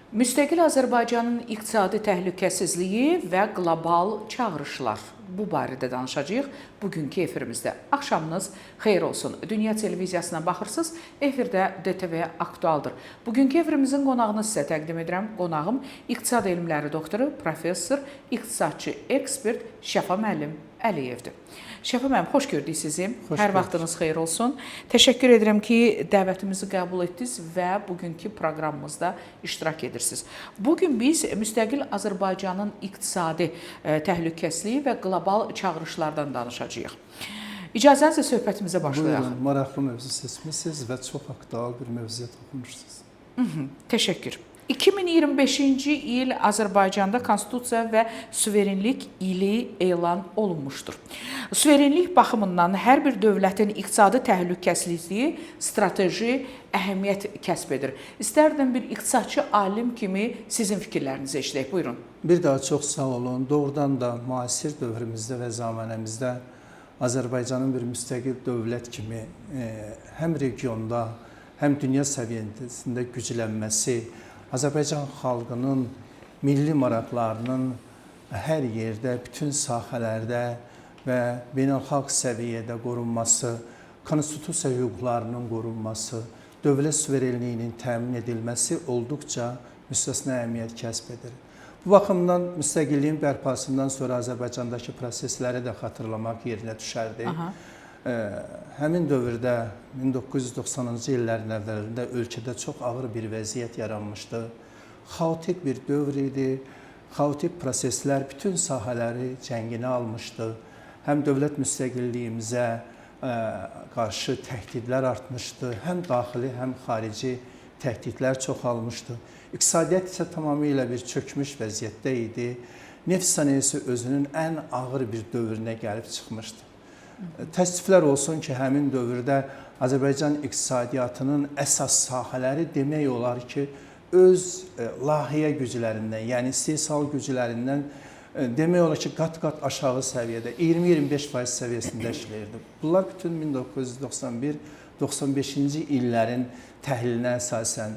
Müstəqil Azərbaycanın iqtisadi təhlükəsizliyi və qlobal çağırışlar. Bu barədə danışacağıq bugünkü efirimizdə. Axşamınız xeyir olsun. Dünya televiziyasına baxırsınız. Efirdə DTV Aktualdır. Bugünkü efirimizin qonağını sizə təqdim edirəm. Qonağım iqtisad elmləri doktoru, professor, iqtisadçı, ekspert Şəfa müəllim Əliyevdir. Şəfa müəllim, xoş gördük sizi. Xoş Hər gördük. Vaxtınız xeyir olsun. Təşəkkür edirəm ki, dəvətimizi qəbul etdiniz və bugünkü proqramımızda iştirak edirsiniz. Bu gün biz müstəqil Azərbaycanın iqtisadi təhlükəsizliyi və qlobal çağırışlardan danışacağıq. İcazənizlə söhbətimizə başlayaq. Buyurun, maraqlı mövzu seçmisiniz və çox aktual bir mövzuya toxunmuşsunuz. Təşəkkür. 2025-ci il Azərbaycanda Konstitusiya və suverenlik ili elan olunmuşdur. Suverenlik baxımından hər bir dövlətin iqtisadi təhlükəsizliyi strateji əhəmiyyət kəsb edir. İstərdim bir iqtisadçı alim kimi sizin fikirlərinizi eşidək. Buyurun. Bir daha çox sağ olun. Doğrudan da müasir dövrümüzdə və zamanəmizdə Azərbaycanın bir müstəqil dövlət kimi həm regionda, həm dünya səviyyəsində güclənməsi, Azərbaycan xalqının milli maraqlarının hər yerdə, bütün sahələrdə və beynəlxalq səviyyədə qorunması, konstitusiya hüquqlarının qorunması, dövlət suverenliyinin təmin edilməsi olduqca müstəsna əhəmiyyət kəsb edir. Bu baxımdan müstəqilliyin bərpasından sonra Azərbaycandakı prosesləri də xatırlamaq yerinə düşərdi. Aha. Həmin dövrdə 1990-cı illərin əvvəlində ölkədə çox ağır bir vəziyyət yaranmışdı. Xaotik bir dövr idi. Xaotik proseslər bütün sahələri cənginə almışdı. Həm dövlət müstəqilliyimizə qarşı təhdidlər artmışdı, həm daxili, həm xarici təhdidlər çoxalmışdı. İqtisadiyyat isə tamamilə bir çökmüş vəziyyətdə idi. Neft sənayesi özünün ən ağır bir dövrünə gəlib çıxmışdı. Təəssüflər olsun ki, həmin dövrdə Azərbaycan iqtisadiyyatının əsas sahələri demək olar ki, öz layihə güclərindən, yəni istehsal güclərindən demək olar ki, qat-qat aşağı səviyyədə 20-25% səviyyəsində işləyirdi. Bunlar bütün 1991-95-ci illərin təhlilinə əsasən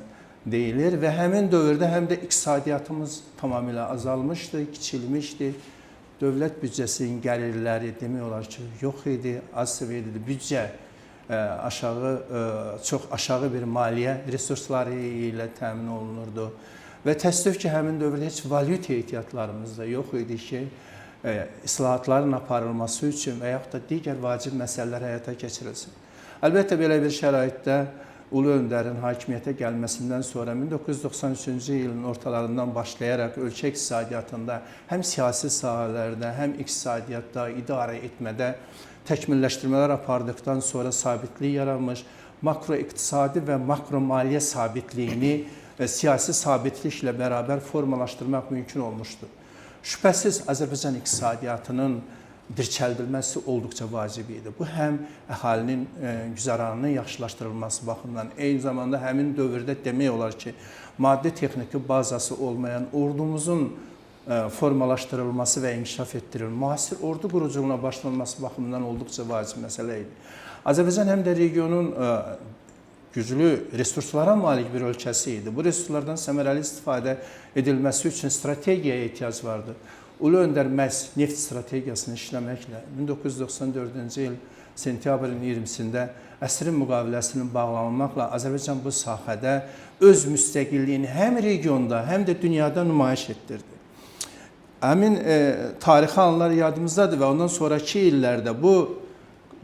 deyilir və həmin dövrdə həm də iqtisadiyyatımız tamamilə azalmışdı, kiçilmişdi. Dövlət büdcəsinin gəlirləri demək olar ki, yox idi, az səviyyədə idi. Büdcə aşağı, çox aşağı bir maliyyə resursları ilə təmin olunurdu. Və təəssüf ki, həmin dövrdə heç valyuta ehtiyatlarımız da yox idi ki, islahatların aparılması üçün və yaxud da digər vacib məsələlər həyata keçirilsin. Əlbəttə, belə bir şəraitdə Ulu Öndərin hakimiyyətə gəlməsindən sonra 1993-cü ilin ortalarından başlayaraq ölkə iqtisadiyyatında həm siyasi sahələrdə, həm iqtisadiyyatda, idarə etmədə təkmilləşdirmələr apardıqdan sonra sabitlik yaranmış, makroiqtisadi və makromaliyyə sabitliyini və siyasi sabitliklə bərabər formalaşdırmaq mümkün olmuşdur. Şübhəsiz, Azərbaycan iqtisadiyyatının dirçəldilməsi olduqca vacib idi. Bu həm əhalinin güzəranının yaxşılaşdırılması baxımından, eyni zamanda həmin dövrdə demək olar ki, maddi texniki bazası olmayan ordumuzun formalaşdırılması və inkişaf etdirilməsi, müasir ordu quruculuğuna başlanması baxımından olduqca vacib məsələ idi. Azərbaycan həm də regionun güclü resurslara malik bir ölkəsi idi. Bu resurslardan səmərəli istifadə edilməsi üçün strategiyaya ehtiyac vardı. Ulu Öndər məhz neft strategiyasını işləməklə 1994-cü il sentyabrın 20-sində əsrin müqaviləsinin bağlanmaqla Azərbaycan bu sahədə öz müstəqilliyini həm regionda, həm də dünyada nümayiş etdirdi. Həmin tarixi anlar yadımızdadır və ondan sonrakı illərdə bu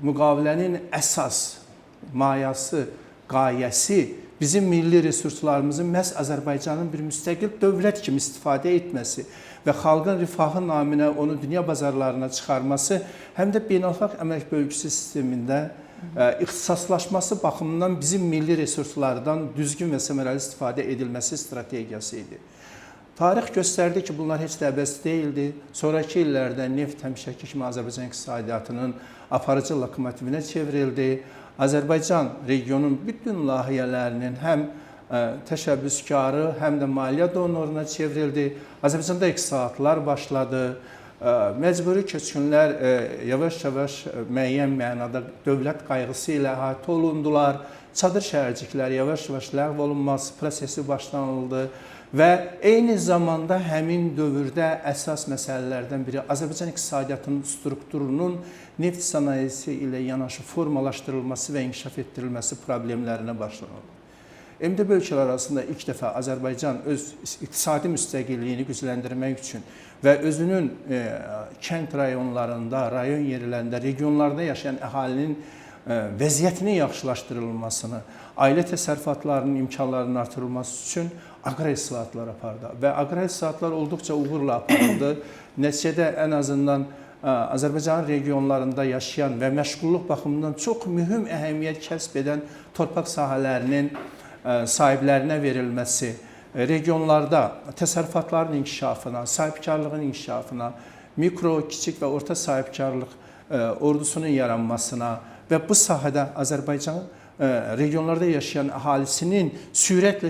müqavilənin əsas mayası, qayəsi bizim milli resurslarımızın məhz Azərbaycanın bir müstəqil dövlət kimi istifadə etməsi və xalqın rifahı naminə onu dünya bazarlarına çıxarması, həm də beynəlxalq əmək bölgüsü sistemində ixtisaslaşması baxımından bizim milli resurslardan düzgün və səmərəli istifadə edilməsi strategiyası idi. Tarix göstərdi ki, bunlar heç də əbəs deyildi. Sonrakı illərdə neft həmişəki kimi Azərbaycan iqtisadiyyatının aparıcı lokomotivinə çevrildi. Azərbaycan regionun bütün layihələrinin həm təşəbbüskarı, həm də maliyyə donoruna çevrildi. Azərbaycanda islahatlar başladı. Məcburi köçkünlər yavaş-yavaş müəyyən mənada dövlət qayğısı ilə əhatə olundular. Çadır şəhərcikləri yavaş-yavaş ləğv olunması prosesi başlanıldı və eyni zamanda həmin dövrdə əsas məsələlərdən biri Azərbaycan iqtisadiyyatının strukturunun neft sənayesi ilə yanaşı formalaşdırılması və inkişaf etdirilməsi problemlərinə başlanıldı. MDB ölkələri arasında ilk dəfə Azərbaycan öz iqtisadi müstəqilliyini gücləndirmək üçün və özünün kənd rayonlarında, rayon yerlərində, regionlarda yaşayan əhalinin vəziyyətinin yaxşılaşdırılmasını, ailə təsərrüfatlarının imkanlarının artırılması üçün aqrar islahatlar apardı və aqrar islahatlar olduqca uğurla aparıldı. Nəticədə ən azından Azərbaycanın regionlarında yaşayan və məşğulluq baxımından çox mühüm əhəmiyyət kəsb edən torpaq sahələrinin sahiblərinə verilməsi, regionlarda təsərrüfatların inkişafına, sahibkarlığın inkişafına, mikro, kiçik və orta sahibkarlıq ordusunun yaranmasına və bu sahədə Azərbaycan regionlarda yaşayan əhalisinin sürətlə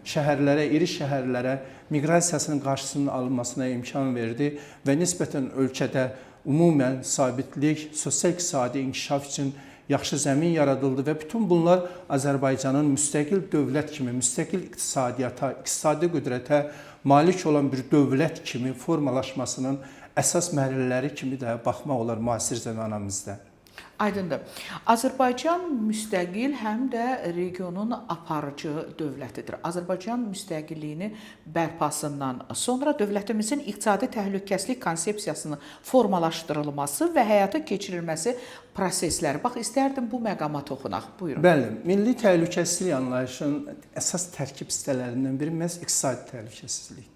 şəhərlərə, iri şəhərlərə miqrasiyasının qarşısının alınmasına imkan verdi və nisbətən ölkədə ümumən sabitlik, sosial-iqtisadi inkişaf üçün yaxşı zəmin yaradıldı və bütün bunlar Azərbaycanın müstəqil dövlət kimi, müstəqil iqtisadiyyata, iqtisadi qüdrətə malik olan bir dövlət kimi formalaşmasının əsas mərhələləri kimi də baxmaq olar müasir zamanımızda. Aydındır. Azərbaycan müstəqil həm də regionun aparıcı dövlətidir. Azərbaycan müstəqilliyini bərpasından sonra dövlətimizin iqtisadi təhlükəsizlik konsepsiyasının formalaşdırılması və həyata keçirilməsi prosesləri. Bax, istərdim bu məqama toxunaq. Buyurun. Bəli, milli təhlükəsizlik anlayışının əsas tərkib hissələrindən biri məhz iqtisadi təhlükəsizlikdir.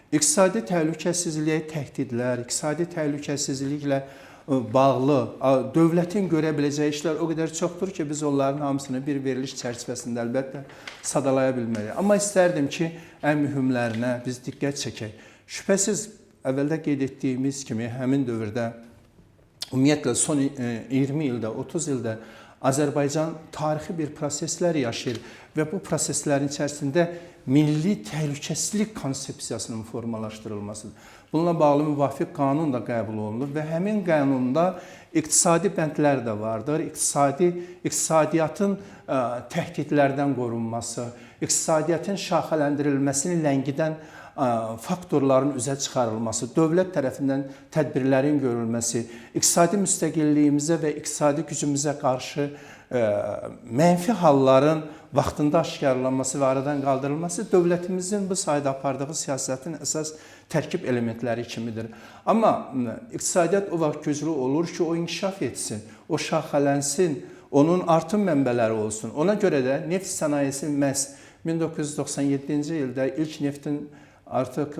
İqtisadi təhlükəsizliyə təhdidlər, iqtisadi təhlükəsizliklə bağlı dövlətin görə biləcəyi işlər o qədər çoxdur ki, biz onların hamısını bir veriliş çərçivəsində əlbəttə sadalaya bilmərik. Amma istərdim ki, ən mühümlərinə biz diqqət çəkək. Şübhəsiz, əvvəldə qeyd etdiyimiz kimi həmin dövrdə ümumiyyətlə son 20 ildə, 30 ildə Azərbaycan tarixi bir proseslər yaşayır və bu proseslərin içərisində milli təhlükəsizlik konsepsiyasının formalaşdırılmasıdır. Bununla bağlı müvafiq qanun da qəbul olunur və həmin qanunda iqtisadi bəndlər də vardır. İqtisadiyyatın təhdidlərdən qorunması, iqtisadiyyatın şaxələndirilməsini ləngidən faktorların üzə çıxarılması, dövlət tərəfindən tədbirlərin görülməsi, iqtisadi müstəqilliyimizə və iqtisadi gücümüzə qarşı mənfi halların vaxtında aşkarlanması və aradan qaldırılması dövlətimizin bu sahədə apardığı siyasətin əsas tərkib elementləri kimidir. Amma iqtisadiyyat o vaxt güclü olur ki, o inkişaf etsin, o şaxələnsin, onun artım mənbələri olsun. Ona görə də neft sənayesi məhz 1997-ci ildə ilk neftin artıq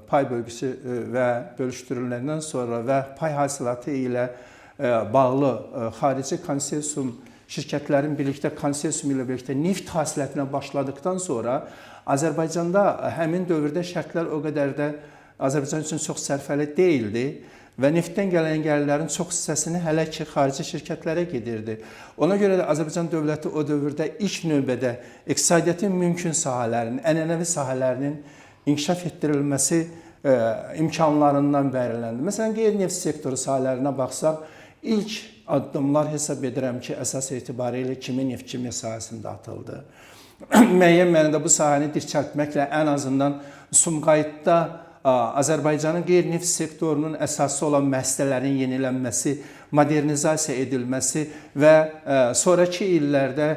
pay bölgüsü və bölüşdürüləndən sonra və pay hasilatı ilə bağlı xarici konsensium şirkətlərin birlikdə konsensium ilə birlikdə neft hasilatına başladıqdan sonra Azərbaycanda həmin dövrdə şərtlər o qədər də Azərbaycan üçün çox sərfəli deyildi və neftdən gələn gəlirlərin çox hissəsini hələ ki xarici şirkətlərə gedirdi. Ona görə də Azərbaycan dövləti o dövrdə ilk növbədə iqtisadiyyatın mümkün sahələrinin, ənənəvi sahələrinin inkişaf etdirilməsi imkanlarından bəhrələndi. Məsələn, qeyri-neft sektoru sahələrinə baxsaq, ilk addımlar hesab edirəm ki, əsas etibarilə kimi neft-kimya sahəsində atıldı. Müəyyən mənada bu sahəni dirçəltməklə ən azından Sumqayıtda Azərbaycanın qeyri-neft sektorunun əsası olan müəssisələrin yenilənməsi, modernizasiya edilməsi və sonrakı illərdə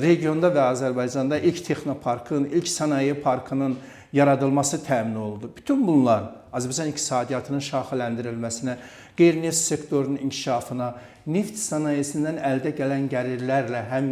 regionda və Azərbaycanda ilk texnoparkın, ilk sənaye parkının yaradılması təmin olundu. Bütün bunlar Azərbaycan iqtisadiyyatının şaxələndirilməsinə, qeyri-neft sektorunun inkişafına, neft sənayesindən əldə gələn gəlirlərlə həm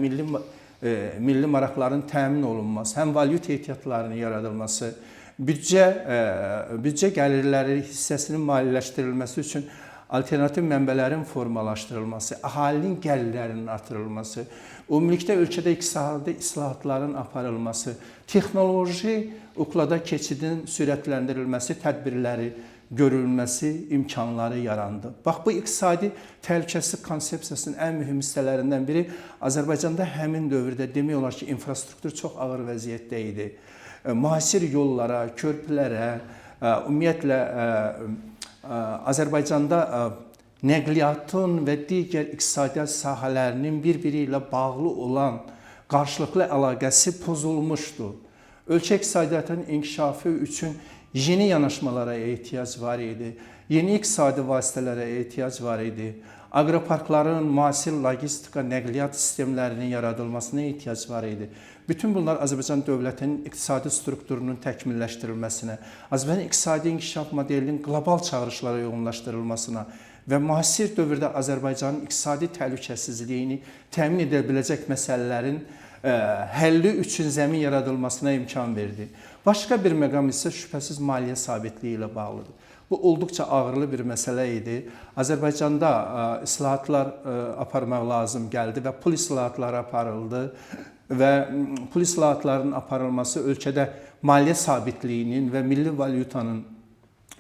milli maraqların təmin olunması, həm valyuta ehtiyatlarının yaradılması, büdcə gəlirləri hissəsinin maliyyələşdirilməsi üçün alternativ mənbələrin formalaşdırılması, əhalinin gəlirlərinin artırılması, ümumilikdə ölkədə iqtisadi islahatların aparılması, texnoloji uklada keçidin sürətləndirilməsi tədbirləri görülməsi imkanları yarandı. Bax, bu iqtisadi təhlükəsizlik konsepsiyasının ən mühüm hissələrindən biri Azərbaycanda həmin dövrdə demək olar ki, infrastruktur çox ağır vəziyyətdə idi. Müasir yollara, körpülərə, ümumiyyətlə Azərbaycanda nəqliyyatın və digər iqtisadiyyat sahələrinin bir-biri ilə bağlı olan qarşılıqlı əlaqəsi pozulmuşdu. Ölkə iqtisadiyyatının inkişafı üçün yeni yanaşmalara ehtiyac var idi. Yeni iqtisadi vasitələrə ehtiyac var idi. Aqroparkların, müasir logistika, nəqliyyat sistemlərinin yaradılmasına ehtiyac var idi. Bütün bunlar Azərbaycan dövlətinin iqtisadi strukturunun təkmilləşdirilməsinə, Azərbaycan iqtisadi inkişaf modelinin qlobal çağırışlara uyğunlaşdırılmasına və müasir dövrdə Azərbaycanın iqtisadi təhlükəsizliyini təmin edə biləcək məsələlərin həlli üçün zəmin yaradılmasına imkan verdi. Başqa bir məqam isə şübhəsiz maliyyə sabitliyi ilə bağlıdır. Bu olduqca ağırlı bir məsələ idi. Azərbaycanda islahatlar aparmaq lazım gəldi və pul islahatları aparıldı və pul islahatlarının aparılması ölkədə maliyyə sabitliyinin və milli valyutanın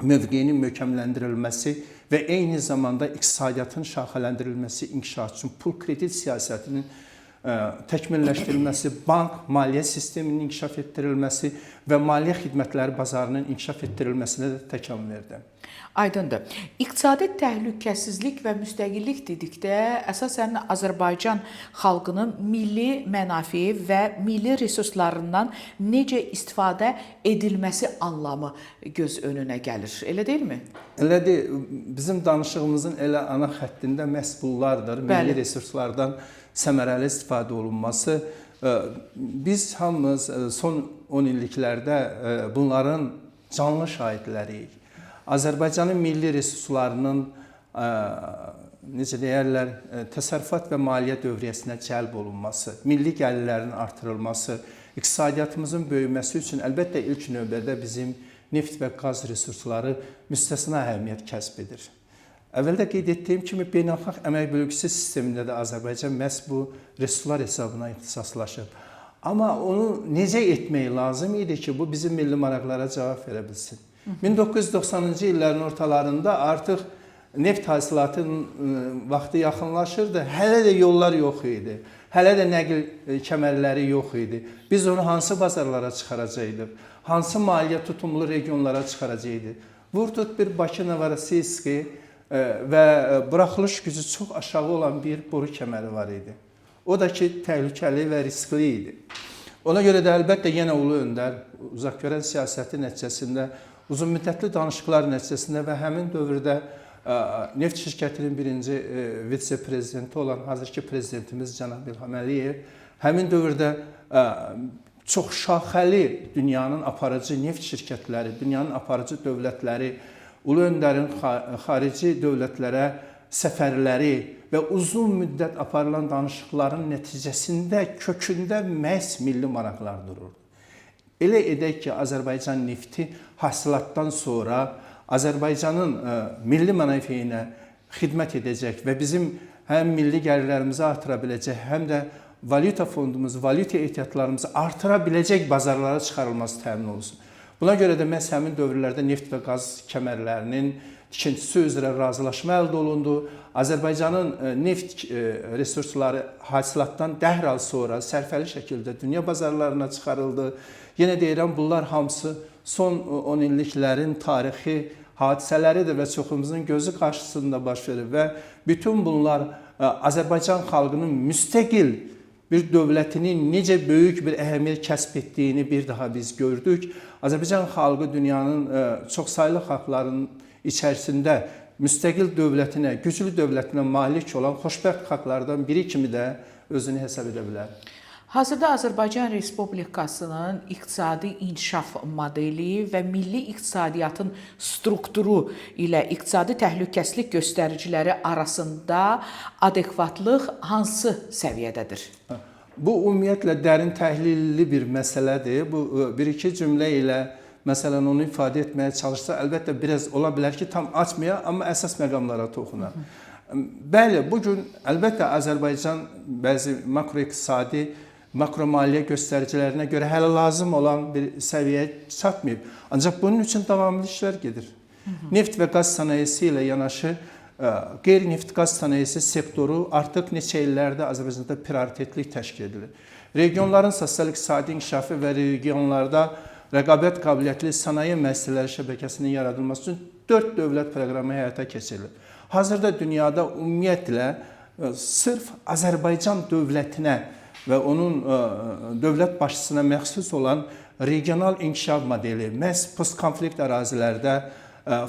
mövqeyinin möhkəmləndirilməsi və eyni zamanda iqtisadiyyatın şaxələndirilməsi, inkişaf üçün pul kredit siyasətinin təkmilləşdirilməsi, bank maliyyə sisteminin inkişaf etdirilməsi və maliyyə xidmətləri bazarının inkişaf etdirilməsinə də təkan verdi. Aydındır. İqtisadi təhlükəsizlik və müstəqillik dedikdə əsasən Azərbaycan xalqının milli mənafeyi və milli resurslarından necə istifadə edilməsi anlamı göz önünə gəlir. Elə deyilmi? Elədir. Bizim danışığımızın elə ana xəttində məhz bunlardır. Bəli. Milli resurslardan səmərəli istifadə olunması. Biz hamımız son 10 illiklərdə bunların canlı şahidləriyik. Azərbaycanın milli resurslarının necə deyərlər, təsərrüfat və maliyyə dövriyyəsinə cəlb olunması, milli gəlirlərin artırılması, iqtisadiyyatımızın böyüməsi üçün əlbəttə ilk növbədə bizim neft və qaz resursları müstəsna əhəmiyyət kəsb edir. Əvvəldə qeyd etdiyim kimi beynəlxalq əmək bölgüsü sistemində də Azərbaycan məhz bu resurslar hesabına ixtisaslaşıb. Amma onu necə etmək lazım idi ki, bu bizim milli maraqlara cavab verə bilsin? 1990-cı illərin ortalarında artıq neft hasilatının vaxtı yaxınlaşırdı. Hələ də yollar yox idi. Hələ də nəql kəmərləri yox idi. Biz onu hansı bazarlara çıxaracaqdıq? Hansı maliyyə tutumlu regionlara çıxaracaqdıq? Vur-tut bir Bakı-Novorossiyski və buraxılış gücü çox aşağı olan bir boru kəməri var idi. O da ki, təhlükəli və riskli idi. Ona görə də əlbəttə yenə Ulu Öndər uzaqgörən siyasəti nəticəsində, uzunmüddətli danışıqlar nəticəsində və həmin dövrdə neft şirkətinin birinci vitse-prezidenti olan hazırki prezidentimiz cənab İlham Əliyev həmin dövrdə çox şaxəli dünyanın aparıcı neft şirkətləri, dünyanın aparıcı dövlətləri, Ulu Öndərin xarici dövlətlərə səfərləri və uzun müddət aparılan danışıqların nəticəsində kökündə məhz milli maraqlar dururdu. Elə edək ki, Azərbaycan nefti hasilatdan sonra Azərbaycanın milli mənafeyinə xidmət edəcək və bizim həm milli gəlirlərimizi artıra biləcək, həm də valyuta fondumuzu, valyuta ehtiyatlarımızı artıra biləcək bazarlara çıxarılması təmin olunsun. Buna görə də məhz həmin dövrlərdə neft və qaz kəmərlərinin tikintisi üzrə razılaşma əldə olundu. Azərbaycanın neft resursları hasilatdan dərhal sonra sərfəli şəkildə dünya bazarlarına çıxarıldı. Yenə deyirəm, bunlar hamısı son 10 illiklərin tarixi hadisələridir və çoxumuzun gözü qarşısında baş verir və bütün bunlar Azərbaycan xalqının müstəqil bir dövlətinin necə böyük bir əhəmiyyət kəsb etdiyini bir daha biz gördük. Azərbaycan xalqı dünyanın çoxsaylı xalqlarının içərisində müstəqil dövlətinə, güclü dövlətinə malik olan xoşbəxt xalqlardan biri kimi də özünü hesab edə bilər. Hazırda Azərbaycan Respublikasının iqtisadi inkişaf modeli və milli iqtisadiyyatın strukturu ilə iqtisadi təhlükəsizlik göstəriciləri arasında adekvatlıq hansı səviyyədədir? Bu ümumiyyətlə dərin təhlilli bir məsələdir. Bu bir-iki cümlə ilə məsələn onu ifadə etməyə çalışsa, əlbəttə biraz ola bilər ki, tam açmaya, amma əsas məqamlara toxunar. Bəli, bu gün əlbəttə Azərbaycan bəzi makroiqtisadi, makromaliyyə göstəricilərinə görə hələ lazım olan bir səviyyəyə çatmayıb. Ancaq bunun üçün davamlı işlər gedir. Neft və qaz sənayesi ilə yanaşı qeyri-neft qaz sənayesi sektoru artıq neçə illərdə Azərbaycanda prioritetlik təşkil edilir. Regionların sosial-iqtisadi inkişafı və regionlarda rəqabət qabiliyyətli sənaye müəssisələri şəbəkəsinin yaradılması üçün 4 dövlət proqramı həyata keçirilir. Hazırda dünyada ümumiyyətlə sırf Azərbaycan dövlətinə və onun dövlət başçısına məxsus olan regional inkişaf modeli məhz postkonflikt ərazilərdə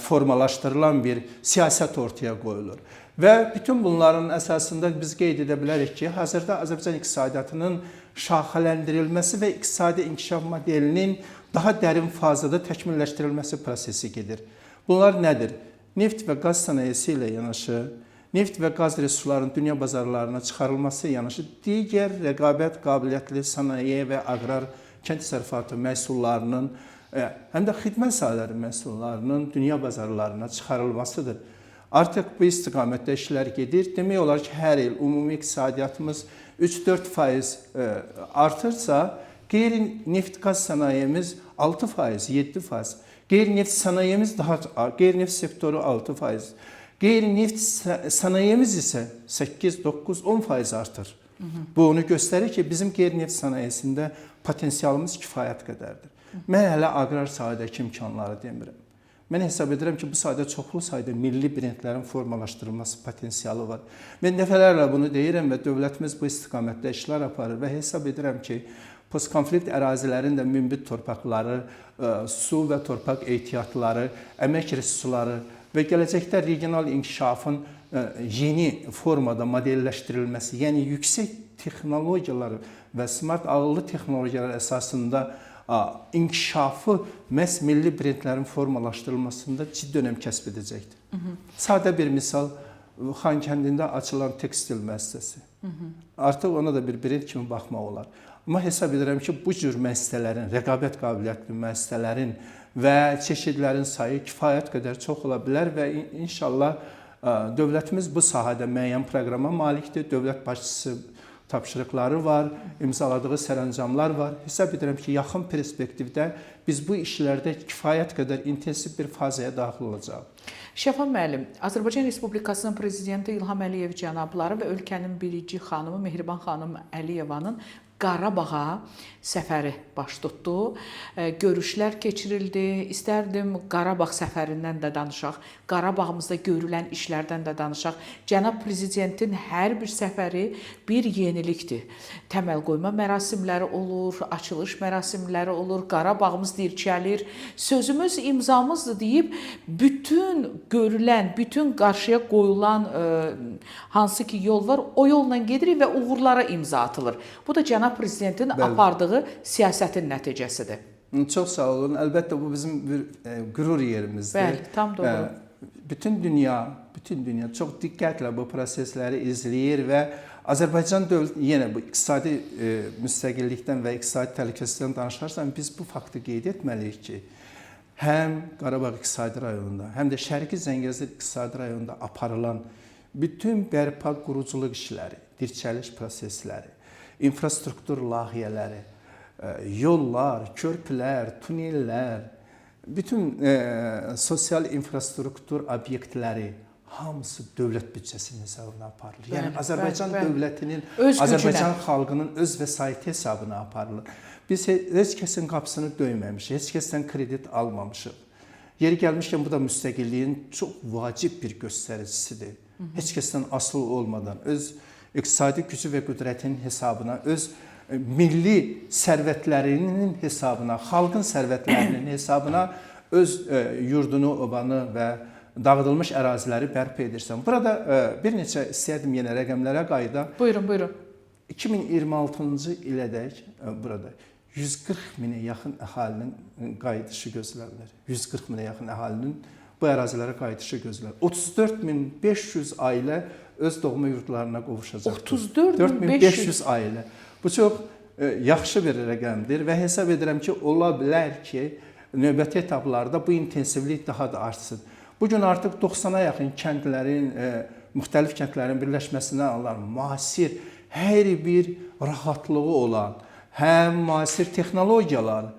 formalaşdırılan bir siyasət ortaya qoyulur. Və bütün bunların əsasında biz qeyd edə bilərik ki, hazırda Azərbaycan iqtisadiyyatının şaxələndirilməsi və iqtisadi inkişaf modelinin daha dərin fazada təkmilləşdirilməsi prosesi gedir. Bunlar nədir? Neft və qaz sənayesi ilə yanaşı, neft və qaz resurslarının dünya bazarlarına çıxarılması yanaşı digər rəqabət qabiliyyətli sənaye və aqrar kənd təsərrüfatı məhsullarının, həm də xidmət sahələri məhsullarının dünya bazarlarına çıxarılmasıdır. Artıq bu istiqamətdə işlər gedir. Demək olar ki, hər il ümumi iqtisadiyyatımız 3-4% artırsa, qeyri-neft qaz sənayemiz 6%, 7%, qeyri-neft sənayemiz daha qeyri-neft sektoru 6%, qeyri-neft sənayemiz isə 8, 9, 10% artır. Bu onu göstərir ki, bizim qeyri-neft sənayesində potensialımız kifayət qədərdir. Mən hələ aqrar sahədəki imkanları demirəm. Mən hesab edirəm ki, bu sahədə çoxlu sayda milli brendlərin formalaşdırılması potensialı var. Mən dəfələrlə bunu deyirəm və dövlətimiz bu istiqamətdə işlər aparır və hesab edirəm ki, postkonflikt ərazilərin də münbit torpaqları, su və torpaq ehtiyatları, əmək resursları və gələcəkdə regional inkişafın yeni formada modelləşdirilməsi, yəni yüksək texnologiyalar və smart ağıllı texnologiyalar əsasında inkişafı məhz milli brendlərin formalaşdırılmasında ciddi önəm kəsb edəcəkdir. Sadə bir misal, Xankəndində açılan tekstil müəssisəsi. Artıq ona da bir brend kimi baxmaq olar. Amma hesab edirəm ki, bu cür müəssisələrin, rəqabət qabiliyyətli müəssisələrin və çeşidlərin sayı kifayət qədər çox ola bilər və inşallah dövlətimiz bu sahədə müəyyən proqrama malikdir. Dövlət başçısı tapşırıqları var, imzaladığı sərəncamlar var. Hesab edirəm ki, yaxın perspektivdə biz bu işlərdə kifayət qədər intensiv bir fazaya daxil olacağıq. Şəfa müəllim, Azərbaycan Respublikasının prezidenti İlham Əliyev cənabları və ölkənin birinci xanımı Mehriban xanım Əliyevanın Qarabağa səfəri baş tutdu. Görüşlər keçirildi. İstərdim Qarabağ səfərindən də danışaq. Qarabağımızda görülən işlərdən də danışaq. Cənab prezidentin hər bir səfəri bir yenilikdir. Təməl qoyma mərasimləri olur, açılış mərasimləri olur, Qarabağımız dirçəlir. Sözümüz imzamızdır deyib bütün görülən, bütün qarşıya qoyulan hansı ki yol var, o yolla gedirik və uğurlara imza atılır. Bu da cənab prezidentin apardığı siyasətin nəticəsidir. Çox sağ olun. Əlbəttə bu bizim bir qürur yerimizdir. Bəli, tam doğru. Bütün dünya çox diqqətlə bu prosesləri izləyir və Azərbaycan dövləti yenə bu iqtisadi müstəqillikdən və iqtisadi təhlükəsizlikdən danışarsan biz bu faktı qeyd etməliyik ki, həm Qarabağ iqtisadi rayonunda, həm də Şərqi Zəngəzur iqtisadi rayonunda aparılan bütün bərpa quruculuq işləri, dirçəliş prosesləri, infrastruktur layihələri, yollar, körpülər, tunellər, bütün sosial infrastruktur obyektləri hamısı dövlət büdcəsinin hesabına aparılır. Yəni Azərbaycan dövlətinin, Azərbaycan xalqının öz vəsaiti hesabına aparılır. Biz heç kəsin qapısını döyməmişik, heç kəsdən kredit almamışıq. Yeri gəlmişkən bu da müstəqilliyin çox vacib bir göstəricisidir. Heç kəsdən asılı olmadan öz iqtisadi gücü və qüdrətinin hesabına, öz milli sərvətlərinin hesabına, xalqın sərvətlərinin hesabına öz yurdunu, obanı və dağıdılmış əraziləri bərpa edirsən. Burada bir neçə istəyərdim yenə rəqəmlərə qayıda. Buyurun, buyurun. 2026-cı ilədək burada 140 minə yaxın əhalinin qayıdışı gözlənilir. 140 minə yaxın əhalinin bu ərazilərə qayıdışı gözlənilir. 34.500 ailə öz doğma yurdlarına qovuşacaqdır. 34.500 ailə. Bu çox yaxşı bir rəqəmdir və hesab edirəm ki, ola bilər ki, növbəti etaplarda bu intensivlik daha da artsın. Bu gün artıq 90-a yaxın kəndlərin, müxtəlif kəndlərin birləşməsindən alınan müasir hər bir rahatlığı olan, həm müasir texnologiyalar,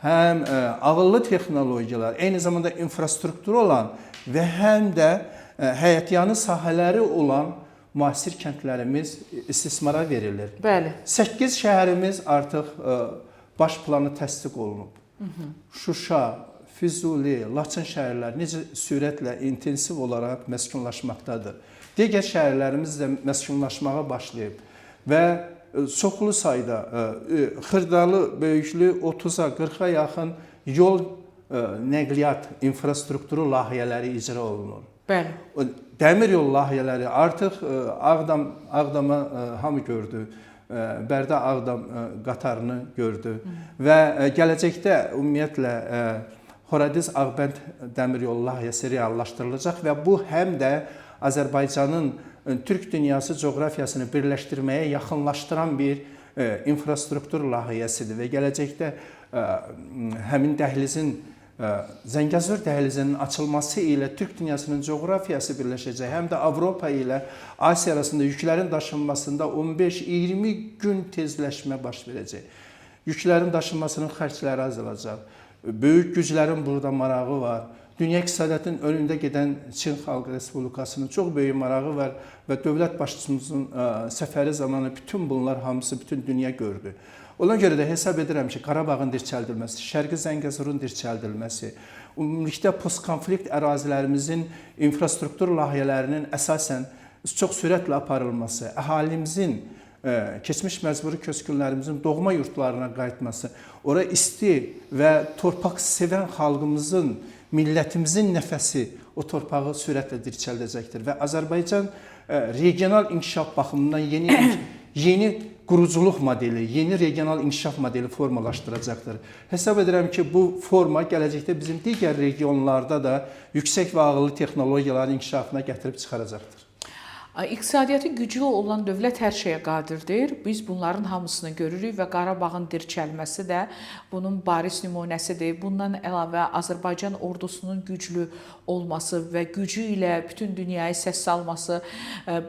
həm ağıllı texnologiyalar, eyni zamanda infrastrukturu olan və həm də həyətyanı sahələri olan müasir kəndlərimiz istismara verilir. Bəli. 8 şəhərimiz artıq baş planı təsdiq olunub. Şuşa, Füzuli, Laçın şəhərləri necə sürətlə intensiv olaraq məskunlaşmaqdadır. Digər şəhərlərimiz də məskunlaşmağa başlayıb və çoxlu sayda xırdalı, böyüklü 30-a, 40-a yaxın yol nəqliyyat infrastrukturu layihələri icra olunur. Bəli. Dəmir yol layihələri artıq Ağdama hamı gördü. Bərdə Ağdam qatarını gördü və gələcəkdə ümumiyyətlə Horadiz Ağbənd dəmir yolu layihəsi reallaşdırılacaq və bu həm də Azərbaycanın Türk dünyası coğrafiyasını birləşdirməyə yaxınlaşdıran bir infrastruktur layihəsidir və gələcəkdə həmin dəhlizin, Zəngəzur dəhlizinin açılması ilə Türk dünyasının coğrafiyası birləşəcək. Həm də Avropa ilə Asiya arasında yüklərin daşınmasında 15-20 gün tezləşmə baş verəcək. Yüklərin daşınmasının xərcləri azalacaq. Böyük güclərin burada marağı var. Dünya iqtisadiyyatının önündə gedən Çin Xalq Respublikasının çox böyük marağı var və dövlət başçımızın səfəri zamanı bütün bunlar hamısı bütün dünya gördü. Ona görə də hesab edirəm ki, Qarabağın dirçəldilməsi, Şərqi Zəngəzurun dirçəldilməsi, ümumilikdə postkonflikt ərazilərimizin infrastruktur layihələrinin əsasən çox sürətlə aparılması, əhalimizin, keçmiş məcburi köçkünlərimizin doğma yurtlarına qayıtması, ora isti və torpaq sevən xalqımızın, millətimizin nəfəsi o torpağı sürətlə dirçəldəcəkdir və Azərbaycan regional inkişaf baxımından yeni quruculuq modeli, yeni regional inkişaf modeli formalaşdıracaqdır. Hesab edirəm ki, bu forma gələcəkdə bizim digər regionlarda da yüksək və ağıllı texnologiyaların inkişafına gətirib çıxaracaqdır. İqtisadiyyatı güclü olan dövlət hər şeyə qadirdir. Biz bunların hamısını görürük və Qarabağın dirçəlməsi də bunun bariz nümunəsidir. Bundan əlavə Azərbaycan ordusunun güclü olması və gücü ilə bütün dünyaya səs salması,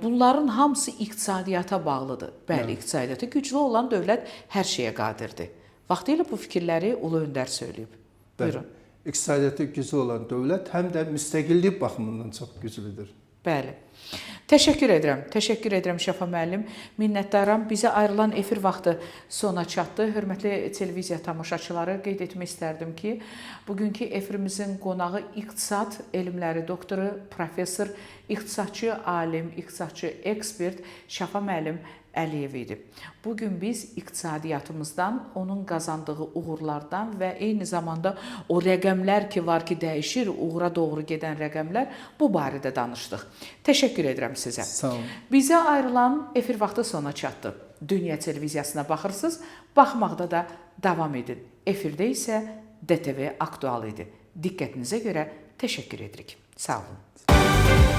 bunların hamısı iqtisadiyyata bağlıdır. Bəli, iqtisadiyyatı güclü olan dövlət hər şeyə qadirdir. Vaxtilə bu fikirləri Ulu Öndər söyləyib. Buyurun. İqtisadiyyatı güclü olan dövlət həm də müstəqillik baxımından çox güclüdür. Bəli. Təşəkkür edirəm. Təşəkkür edirəm Şəfa müəllim. Minnətdaram. Bizə ayrılan efir vaxtı sona çatdı. Hörmətli televiziya tamaşaçıları, qeyd etmək istərdim ki, bugünkü efirimizin qonağı iqtisad elmləri doktoru, professor, iqtisadçı alim, iqtisadçı ekspert Şəfa müəllim Əliyev idi. Bugün biz iqtisadiyyatımızdan, onun qazandığı uğurlardan və eyni zamanda o rəqəmlər ki var ki, dəyişir, uğura doğru gedən rəqəmlər, bu barədə danışdıq. Təşəkkür edirəm sizə. Sağ olun. Bizə ayrılan efir vaxtı sona çatdı. Dünya televiziyasına baxırsınız, baxmaqda da davam edin. Efirdə isə DTV Aktual idi. Diqqətinizə görə təşəkkür edirik. Sağ olun.